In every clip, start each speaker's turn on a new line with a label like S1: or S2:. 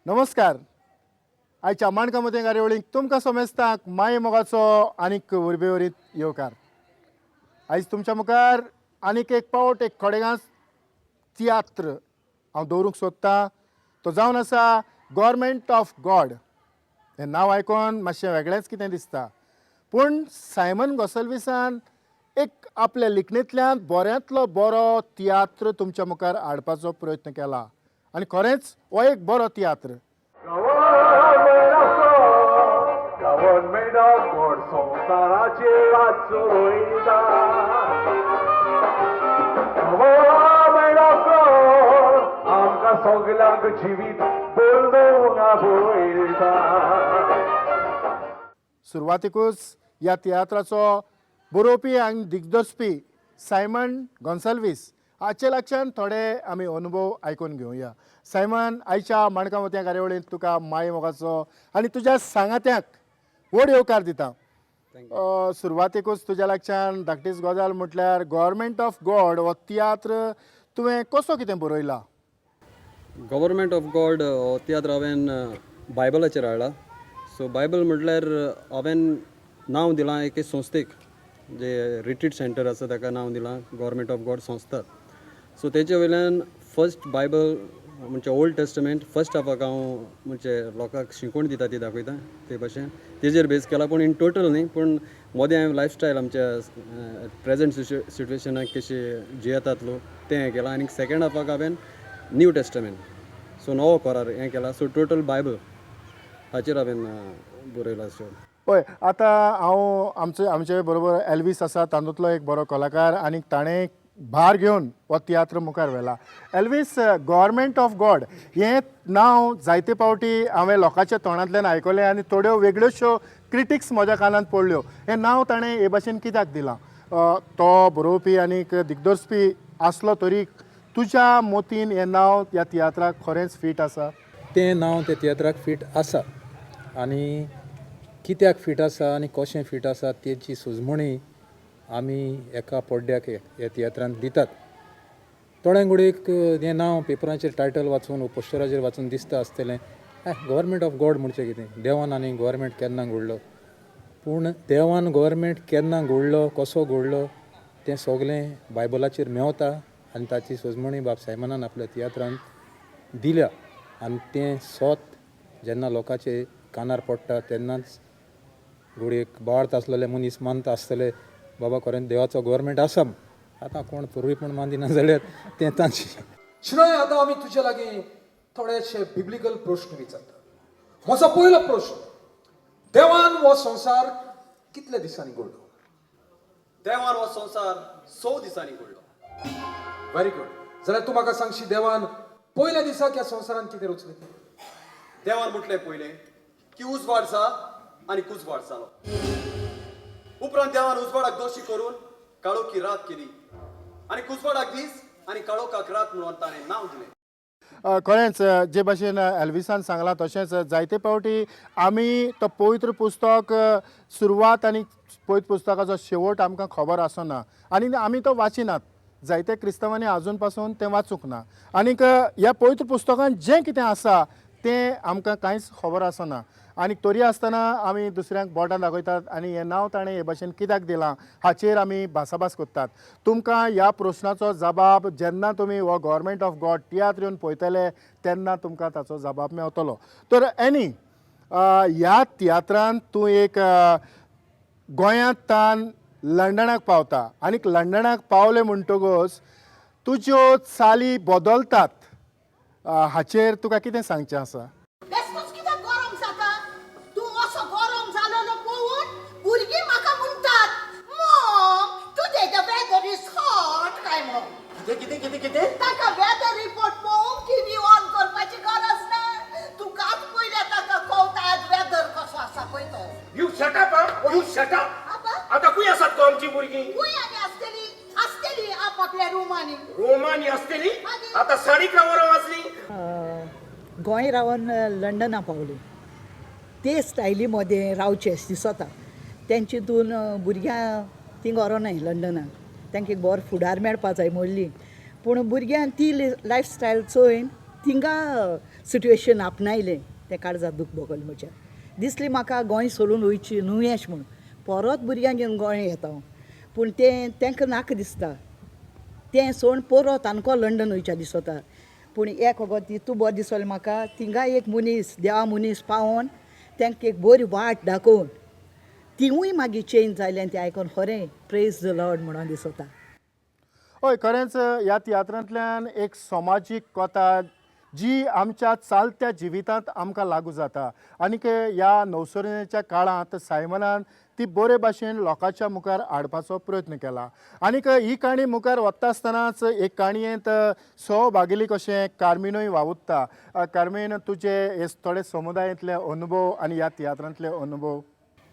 S1: नमस्कार. आयच्या माणका मोतयां कार्यावळीक तुमकां समेस्तांक माये मोगाचो आनीक उर्बेवरीत येवकार. आयज तुमच्या मुखार आनीक एक पावट एक खडेगांच तियात्र हांव दवरूंक सोदतां, तो जावन आसा गव्हर्मेंट ऑफ गॉड. हें नांव आयकोन मातशें वेगळेंच कितें दिसता, पूण सायमन गोंसाल्विसान एक आपल्या लिखणेंतल्यान बऱ्यांतलो बरो तियात्र तुमच्या मुखार हाडपाचो प्रयत्न केला आनी खरेंच हो एक बरो तियात्र.
S2: गव्हर्नमेंट ऑफ गॉड संवसाराचेर चलयता. गव्हर्नमेंट ऑफ गॉड आमकां सगल्यांक जिवीत बदलूंक आपयता.
S1: सुरवातेकूच ह्या तियात्राचो बरोवपी आनी दिग्दर्शपी सायमन गोन्साल्वीस हाचे लागच्यान थोडे आमी अनुभव आयकून घेवया. सायमन, आयच्या माणका मोतयां कार्यावळींत तुका माये मोगाचो आनी तुज्या सांगात्याक व्हड येवकार दिता. सुरवातेकूच तुज्या लागच्यान धाकटीच गजाल म्हटल्यार गव्हर्मेंट ऑफ गॉड हो तियात्र तुवें कसो कितें बरयला?
S3: गव्हर्मेंट ऑफ गॉड हो तियात्र हांवें बायबलाचेर हाडला. सो बायबल म्हटल्यार हांवें नांव दिलां एके संस्थेक, जे रिट्रीट सेंटर आसा ताका नांव दिलां गव्हर्मेंट ऑफ गॉड संस्था. सो तेचे वयल्यान फर्स्ट बायबल म्हणजे ओल्ड टेस्टमेंट फर्स्ट हाफाक हांव म्हणजे लोकांक शिकोवण दिता ती दाखयता. ते भाशेन तेजेर बेस केला, पूण इन टोटल न्ही, पूण मोदें हांवें लायफस्टायल आमच्या प्रेजेंट सिट्युएशनाक कशी जियेतात लोक तें हें केलां आनी सेकेंड हाफाक हांवें न्यू टेस्टमेंट, सो नवो करार हें केलां. सो टोटल बायबल हाचेर हांवें बरयलां सो.
S1: पळय, आतां हांव आमचे आमचे बरोबर एल्वीस आसा, तातूंतलो एक बरो कलाकार आनी ताणें भार घेवन हो तियात्र मुखार व्हेला. एल्वीस, गव्हर्मेंट ऑफ गॉड हें नांव जायते फावटी हांवें लोकांच्या तोंडांतल्यान आयकलें आनी थोड्यो वेगळ्योश्यो क्रिटिक्स म्हज्या कानांत पडल्यो. हें नांव ताणें हे भाशेन कित्याक दिलां? तो बरोवपी आनीक दिग्दर्शपी आसलो तरी तुज्या मतीन हें नांव ह्या तियात्राक खरेंच फीट आसा?
S4: तें नांव त्या तियात्राक फीट आसा आनी कित्याक फीट आसा आनी कशें फीट आसा तेची सुजमणी आमी एका पड्ड्याक ह्या तियात्रांत दितात. थोड्यांक घडयेक हें नांव पेपराचेर टायटल वाचून वो पोस्टराचेर वाचून दिसता आसतलें, गव्हर्मेंट ऑफ गॉड म्हणचें कितें, देवान आनी गव्हर्मेंट केन्ना घडलो? पूण देवान गव्हर्मेंट केन्ना घडलो, कसो घडलो तें सगलें बायबलाचेर मेवता आनी ताची सुजमणी बाब सायमनान आपल्या तियात्रांत दिल्या आनी तें सोत जेन्ना लोकांचे कानार पडटा तेन्नाच घडयेक बोवाळत आसलेले मनीस मानता आसतले, बाबा खरें देवाचो गव्हर्मेंट आसा. आतां कोण पूर्वीपण मानिना जाल्यार तें तांची.
S5: शिनोय, आतां आमी तुजे लागीं थोडेशे बिब्लिकल प्रश्न विचारतात. म्हजो पयलो प्रश्न, देवान हो संवसार कितले दिसांनी घडलो?
S3: देवान हो संवसार 6 दिसांनी घडलो.
S5: Very good. जाल्यार तूं म्हाका सांगशी, देवान पयल्या दिसाक ह्या संवसारान कितें रचलें?
S3: देवान म्हटलें पयलें की उजवाड जा आनी उजवाड जालो. उपरांत देवान उजवाडाक दोशी करून काळोखी रात केली आनी उजवाडाक दीस आनी काळोखाक रात म्हणून ताणें नांव दिलें.
S1: खरेंच, जे भाशेन एल्विसान सांगलां तशेंच जायते फावटी आमी तो पवित्र पुस्तक सुरवात आनी पवित्र पुस्तकाचो शेवट आमकां खबर आसना आनी आमी तो वाचिनात. जायते क्रिस्तांवांनी आजून पासून तें वाचूंक ना आनीक ह्या पवित्र पुस्तकान जें कितें आसा तें आमकां कांयच खबर आसना आनी तरी आसतना आमी दुसऱ्यांक बोटां दाखयतात आनी हें नांव ताणें हे भाशेन कित्याक दिलां हाचेर आमी भासाभास करतात. तुमकां ह्या प्रश्नाचो जबाब जेन्ना तुमी हो गव्हर्मेंट ऑफ गॉड तियात्र येवन पळयतले तेन्ना तुमकां ताचो जबाब मेवतलो. तर एनी, ह्या तियात्रान तूं एक गोंयांतल्यान लंडनाक पावता आनीक लंडनाक पावले म्हणटकच तुज्यो चाली बदलतात, हाचेर तुका कितें सांगचें आसा?
S6: बेस्टोच कित्याक गरम जाता तूं? असो गरम जालेलो पळोवन भुरगीं म्हाका म्हणटात, "Mom, today the weather is hot" काय म्हणून.
S7: कितें कितें कितें कितें?
S6: ताका वेदर रिपोर्ट पळोवंक टिवी ऑन करपाची गरज ना. तुकाच पयलें ताका कळटा आज वेदर कसो आसा पळय तो.
S7: You shut up, हा, you shut up.
S6: आबा.
S7: आता खंय आसात गो आमची भुरगीं?
S6: खंय आनी आसतली? आसतली आपापल्या रुमांनी.
S7: रोमानी आसतली.
S6: मागीर?
S7: आता 11:30 वरां वाजली.
S8: गोंय रावन लंडना पावली, ते स्टायली मदें रावचें अशें दिसता. तेंचे हितून भुरग्यां थिंग व्हरोनाय लंडनाक, तांकां एक बरो फुडार मेळपा जाय म्हणली. पूण भुरग्यांक ती लायफस्टायल चोयन थिंगा सिट्युएशन आपणायलें तें काळजाक दूख भोगलें म्हज्या. दिसली म्हाका गोंय सोडून वयची न्हू अशें म्हूण. परत भुरग्यांक घेवन गोंय येता हांव, पूण तें तांकां नाका दिसता, तें सोड परत आमकां लंडन वयचें दिसता. पूण एक वगत तितू बरें दिसलें म्हाका, थिंगा एक मनीस देवा मनीस पावोन तांकां एक बरी वाट दाखोवन तिवूय मागीर चेंज जालें आनी तें आयकोन खरें प्रेज the Lord म्हणून दिसता.
S1: हय, खरेंच ह्या तियात्रांतल्यान एक समाजीक कथा जी आमच्या चालत्या जिवितांत आमकां लागू जाता आनीक ह्या नवसरणेच्या काळांत सायमनान ती बरे भाशेन लोकांच्या मुखार हाडपाचो प्रयत्न केला. आनीक ही काणी मुखार वता आसतनाच एक काणयेंत सहभागिली कशें कार्मीनूय वावुरता. कार्मीन, तुजे हे थोडे समुदायांतले अनुभव आनी ह्या तियात्रांतले अनुभव.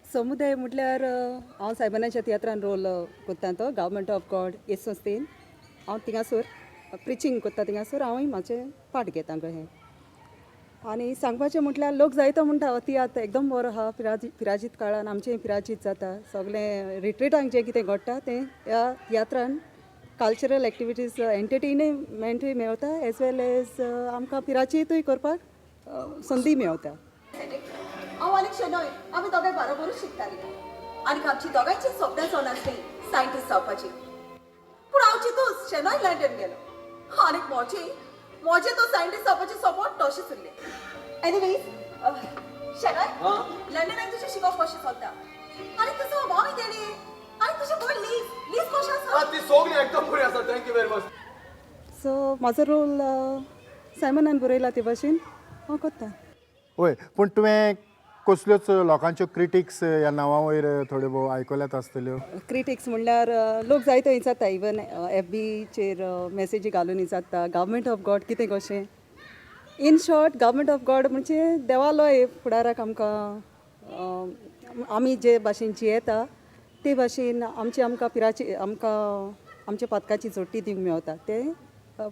S9: समुदाय म्हटल्यार हांव सायबनाच्या तियात्रान रोल करता तो गव्हर्मेंट ऑफ गॉड हे संस्थेन हांव थिंगासर प्रिचींग करता, थिंगासर हांवूय म्हाजें पार्ट घेता हें. आनी सांगपाचें म्हटल्यार लोक जायतो म्हणटा हो तियात्र एकदम बरो आहा, पिराजीत काळान आमचें पिराजीत जाता, सगळें रिट्रिटांक जें कितें घडटा तें ह्या तियात्रान कल्चरल एक्टिविटीज एंटरटेनमेंटूय मेवता एज वेल एज आमकां पिराजीतूय करपाक संदी मेवता.
S6: हांव आनी शेनोय आमी दोगांय बरोबरूच शिकतालीं आनी आमची दोगांयची स्वप्नां जावन आसलीं सायंटिस्ट जावपाची. पूण हांव चिंतूच शेनोय लंडन गेलो आनी म्हजें म्हजें तो सायंटिस्ट जावपाचें सपन तशेंच उरलें. एनिवेज शेनोय, लंडनाक तुजें शिकप कशें चलता आनी तुजो मम्मी डॅडी आनी तुजें भयण लीज, लीज कशें आसा?
S2: ती सगळी एकदम बरी आसा. Thank you very much.
S9: So म्हाजो रोल सायमनान बरयला ते भाशेन हांव करता.
S1: हय, पूण तुवें कसल्योच लोकांच्यो क्रिटिक्स ह्या नांवा वयर थोड्यो भोव आयकल्यात आसतल्यो?
S9: क्रिटिक्स म्हणल्यार लोक जायते विचारता, इवन एफ बीचेर मॅसेजी घालून विचारता गव्हर्मेंट ऑफ गॉड कितें कशें. In short government of God म्हणजे देवालो फुडाराक आमकां आमी जे भाशेन जियेता ते भाशेन आमचे आमकां पिराची आमकां आमच्या पातकाची जोडटी दिवंक मेवता तें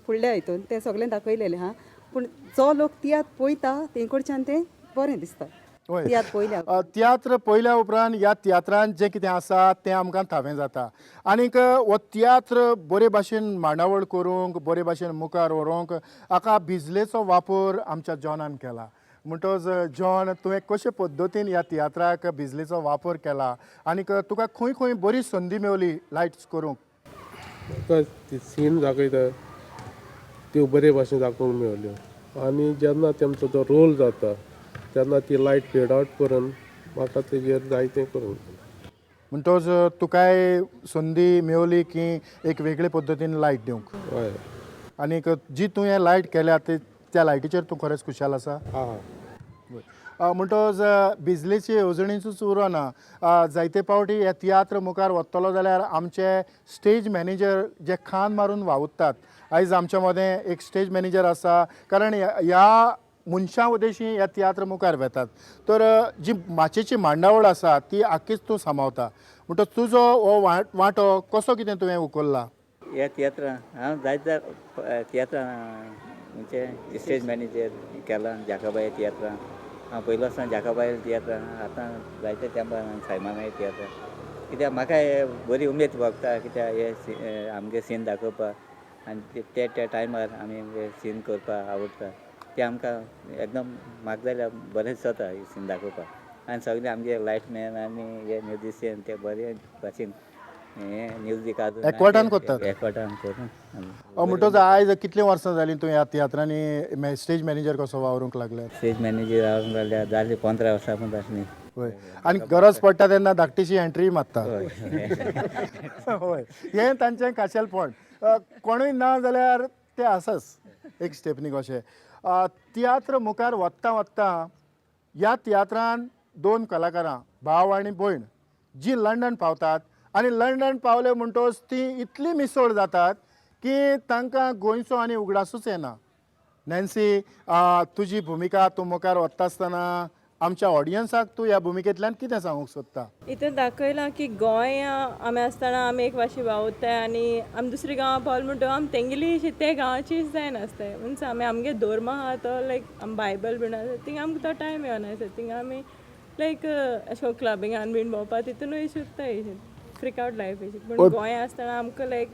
S9: फुडल्या हितून तें सगळें दाखयलेलें आहा. पूण जो लोक तियात्र पळयता तेंकडच्यान तें बरें दिसता. तियात्र पळयल्या
S1: तियात्र पळयल्या उपरांत ह्या तियात्रान जें कितें आसा तें आमकां थावें जाता आनीक हो तियात्र बरे भाशेन मांडावळ करूंक, बरे भाशेन मुखार व्हरूंक हाका बिजलेचो वापर आमच्या जॉनान केला. म्हणटच जॉन, तुवें कशे पद्दतीन ह्या तियात्राक बिजलेचो वापर केला आनीक तुका खंय खंय बरी संदी मेवली लायट्स करूंक?
S10: म्हाका ती सीन दाखयता त्यो बरे भाशेन दाखोवंक मेवल्यो आनी जेन्ना तेमचो तो रोल जाता तेन्ना ती लायट फेड आवट करून म्हाका तेजेर जायतें करूंक.
S1: म्हणटच तुकाय संदी मेवली की एक वेगळे पद्दतीन लायट दिवंक?
S10: हय.
S1: आनीक जी तुवें लायट केल्या ते त्या लायटीचेर तूं खरेंच खुशाल आसा?
S10: आं.
S1: म्हणटच बिजलेची येवजणेचोच उरना, जायते फावटी हे तियात्र मुखार वतलो जाल्यार आमचे स्टेज मॅनेजर जे खांद मारून वावुरतात, आयज आमच्या मदें एक स्टेज मॅनेजर आसा, कारण ह्या मनशां उद्देशी ह्या तियात्र मुखार वेतात. तर जी माचयेची मांडावळ आसा ती आख्खीच तूं सांबाळता, म्हणटच तुजो हो वांटो कसो कितें तुवें उखल्ला?
S11: ह्या तियात्रां हांव जायत्या तियात्रां म्हणजे स्टेज मॅनेजर केला. जाकाबाय तियात्रां हांव पयलो आसतना जाकाबाय तियात्रां, आतां जायते तेंपार सायमानाय तियात्रां. कित्याक म्हाका हे बरी उमेद भोगता, कित्याक हे आमगे सीन दाखोवपाक आनी ते त्या टायमार आमी सीन करपाक आवडटा ते आमकां एकदम म्हाका जाल्यार बरें दिसता हे सीन दाखोवपाक. आनी सगळे आमगे लायटमॅन आनी हे म्युजिशियन ते बरे भाशेन हे म्युजीक
S1: एकवटान करतात.
S11: एकवटान करून.
S1: म्हणटच आयज कितलीं वर्सां जालीं तूं ह्या तियात्रांनी स्टेज मॅनेजर कसो वावरूंक लागले?
S11: स्टेज मॅनेजर वावरूंक लागल्यार जाली 15 वर्सां पण आसली.
S1: हय, आनी गरज पडटा तेन्ना धाकटीशी एंट्री मारता. हय, हें तांचें खाशेलपण. कोणूय ना जाल्यार ते आसाच एक स्टेपनी कशें. तियात्र मुखार वत्ता वत्ता ह्या तियात्रान दोन कलाकारां भाव आनी भयण जी लंडन पावतात आनी लंडन पावले म्हणटच ती इतली मिसळ जातात की तांकां गोंयचो आनी उगडासूच येना. नॅन्सी, तुजी भुमिका तूं मुखार वता आसतना आमच्या ऑडियन्साक तूं ह्या भुमिकेंतल्यान कितें सांगूंक सोदता?
S12: हितून दाखयलां की गोंय आमी आसतना आमी एक भाशे वावुरताय आनी आमी दुसऱ्या गांवां पावले म्हणटकच आमी तेंगेली ते गांवाचीच जायनासताय. मिन्स आमी आमगे धर्म आहा तो लायक आमी बायबल बीन आसा थिंगा आमकां तो टायम मेळना आसा. थिंगा आमी लायक अशें करून क्लबिंगान बीन भोंवपा तितूनय अशें उरताय, फ्रीक आवट लायफ अशी. पूण गोंय आसतना आमकां लायक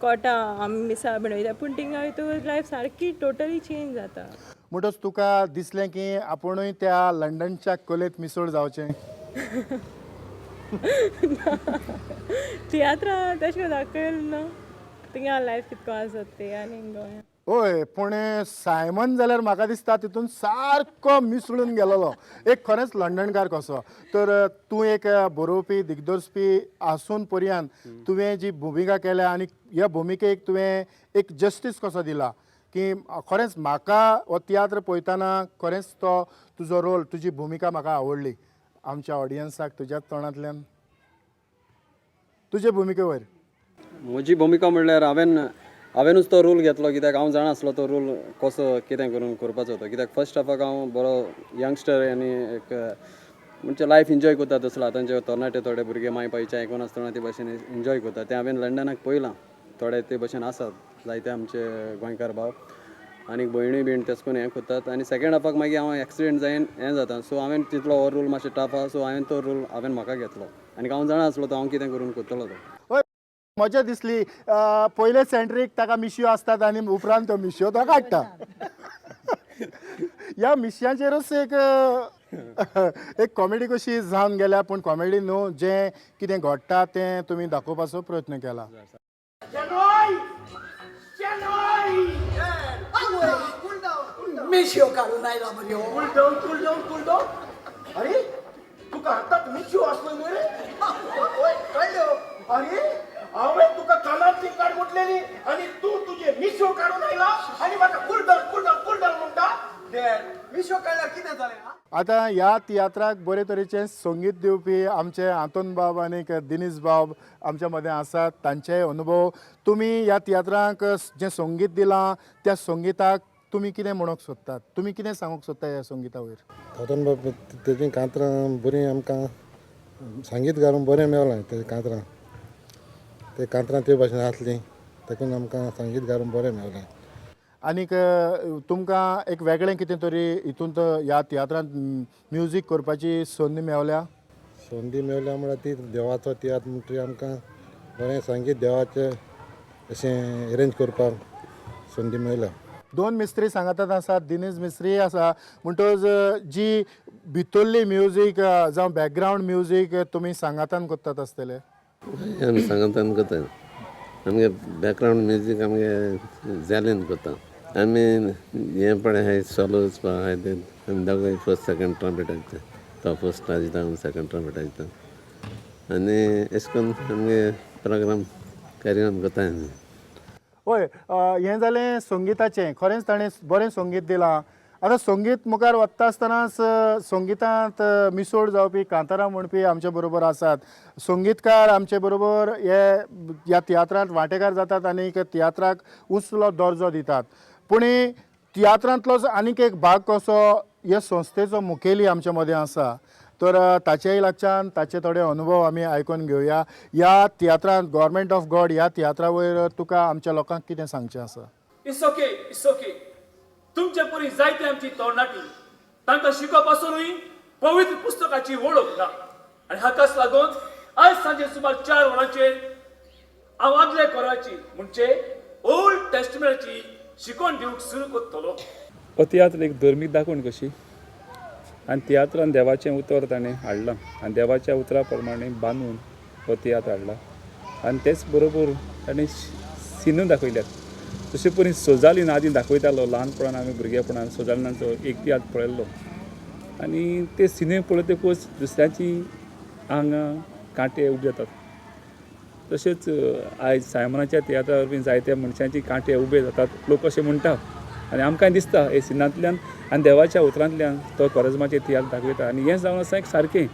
S12: कोटा आमी मिसा बीन वयता पूण थिंगा वयतकूच लायफ सारकी टोटली चेंज जाता.
S1: म्हणटच तुका दिसलें की आपुणूय त्या लंडनच्या कलेंत मिसळ जावचें?
S12: तियात्रां तशें करून दाखयल ना थिंगा लायफ कितको आसत ते आनी गोंया.
S1: हय, पूण सायमन जाल्यार म्हाका दिसता तितून सारको मिसळून गेलेलो, एक खरेंच लंडनकार कसो. तर तूं एक बरोवपी दिग्दर्शपी आसून पर्यान तुवें जी भुमिका केल्या आनी ह्या भुमिकेक तुवें एक जस्टीस कसो दिला की खरेंच म्हाका हो तियात्र पळयतना खरेंच तो तुजो रोल, तुजी भुमिका म्हाका आवडली. आमच्या ऑडियन्साक तुज्याच तोंडांतल्यान तुजे भुमिके वयर.
S3: म्हजी भुमिका म्हणल्यार हांवेनूच तो रोल घेतलो, कित्याक हांव जाणा आसलो तो रोल कसो कितें करून करपाचो तो. कित्याक फर्स्ट हाफाक हांव बरो यंगस्टर आनी एक म्हणजे लायफ एन्जॉय करता तसलो. आतांचे तरणाटे थोडे भुरगे माय पायचें आयकून आसतना ते भशेन एन्जॉय करता, तें हांवें लंडनाक पळयलां. थोडे ते भशेन आसात जायते आमचे गोंयकार भाव आनी भयणी बीन तेश करून हें करतात. आनी सेकेंड हाफाक मागीर हांव एक्सिडेंट जायन हें जाता, सो हांवें तितलो हो रोल मातशें टफ आसा, सो हांवें तो रोल हांवें म्हाका घेतलो आनी हांव जाणा आसलो तो हांव कितें करून करतलो तो.
S1: हय, मजा दिसली. पयले सेंट्रीक ताका मिशयो आसतात आनी उपरांत त्यो मिशयो तो काडटा. ह्या मिशयांचेरूच एक एक कॉमेडी कशी जावन गेल्या, पूण कॉमेडी न्हू, जें कितें घडटा तें तुमी दाखोवपाचो प्रयत्न केला.
S8: मिशयो काडून आयला मरे.
S7: Cool down, cool down, cool down. अरे तुका हातात मिशयो आसल्यो न्हय रे? हय, कळ्ळ्यो. अरे हांवें तुका कानांतली काड म्हटलेली आनी तूं तुजे मिशयो काडून आयला आनी म्हाका cool down, cool down, cool down म्हणटा.
S2: मिशो काडल्यार कितें जालें?
S1: आतां ह्या तियात्राक बरे तरेचें संगीत दिवपी आमचे आंतोन बाब आनी दिनीस बाब आमच्या मदें आसात. तांचे अनुभव, तुमी ह्या तियात्राक जें संगीत दिलां त्या संगीताक तुमी कितें म्हणूंक सोदतात, तुमी कितें सांगूंक सोदता ह्या संगिता वयर?
S13: आंतोन बाब तेजी कांतरां बरीं आमकां संगीत घालून बरें मेवलां. तेजी कांतरां, ते कांतरां ते भाशेन आसलीं, तेकून आमकां संगीत घालून बरें मेवलें.
S1: आनीक तुमकां एक वेगळें कितें तरी हितूंत ह्या तियात्रांत म्युजीक करपाची संदी मेवल्या?
S13: संदी मेवल्या म्हळ्यार ती देवाचो तियात्र म्हणटकीर आमकां बरें संगीत देवाचें अशें एरेंज करपाक संदी मेवल्या.
S1: दोन मिस्त्री सांगातात आसात, दिनेश मिस्त्री आसा, म्हणटच जी भितरली म्युजीक जावं बॅकग्रावंड म्युजीक तुमी सांगातान करतात आसतले.
S14: आमी सांगातान करता. आमगे बॅकग्रावंड म्युजीक आमगे जालीन करता. आमी हें पळय आहाय सोलो वचपा आहाय ते आमी दोगांय फर्स्ट सेकंड ट्रम्पेट आयता, तो फर्स्ट आयता, हांव सेकंड ट्रम्पेट आयता आनी अशें करून आमगे प्रोग्राम कॅरी ऑन करता आमी.
S1: हय, हें जालें संगिताचें. खरेंच ताणें बरें संगीत दिलां. आतां संगीत मुखार वता आसतनाच संगितांत मिसळ जावपी कांतारां म्हणपी आमचे बरोबर आसात. संगीतकार आमचे बरोबर हे ह्या तियात्रांत वांटेकार जातात आनी तियात्राक उंचलो दर्जो दितात. पूण तियात्रांतलोच आनीक एक भाग कसो हे संस्थेचो मुखेली आमचे मदें आसा, तर ताचेय लागच्यान ताचे थोडे अनुभव आमी आयकून घेवया. ह्या तियात्रांत गव्हर्मेंट ऑफ गॉड ह्या तियात्रा वयर तुका आमच्या लोकांक कितें सांगचें आसा?
S15: It's okay, it's okay. तुमचे परी जायते आमची तरणाटी, तांकां शिकोवप आसुनूय पवित्र पुस्तकाची वळख ना आनी हाकाच लागून आयज सांजे सुमार 4 वरांचेर हांव आदल्या कोराची म्हणजे ओल्ड टेस्टमेंटाची शिकवण दिवंक सुरू करतलो.
S16: हो तियात्र एक धर्मीक दाखोवण कशी आनी तियात्रान देवाचें उतर ताणें हाडलां आनी देवाच्या उतरा प्रमाणे बांदून हो तियात्र हाडला आनी तेच बरोबर ताणें सिनूय दाखयल्यात. जशें परी सोजालीन आदीं दाखयतालो, ल्हानपणान आमी भुरगेपणान सोजालिनाचो एक तियात्र पळयल्लो आनी ते सिनूय पळयतकूच दुसऱ्याची आंगां कांटे उबे जातात. तशेंच आयज सायमनाच्या तियात्रा वरवीं जायत्या मनशांची कांटे उबे जातात, लोक अशें म्हणटा आनी आमकांय दिसता हे सिनांतल्यान आनी देवाच्या उतरांतल्यान तो कोरेज्माचे तियात्र दाखयता आनी हें जावन आसा एक सारकें.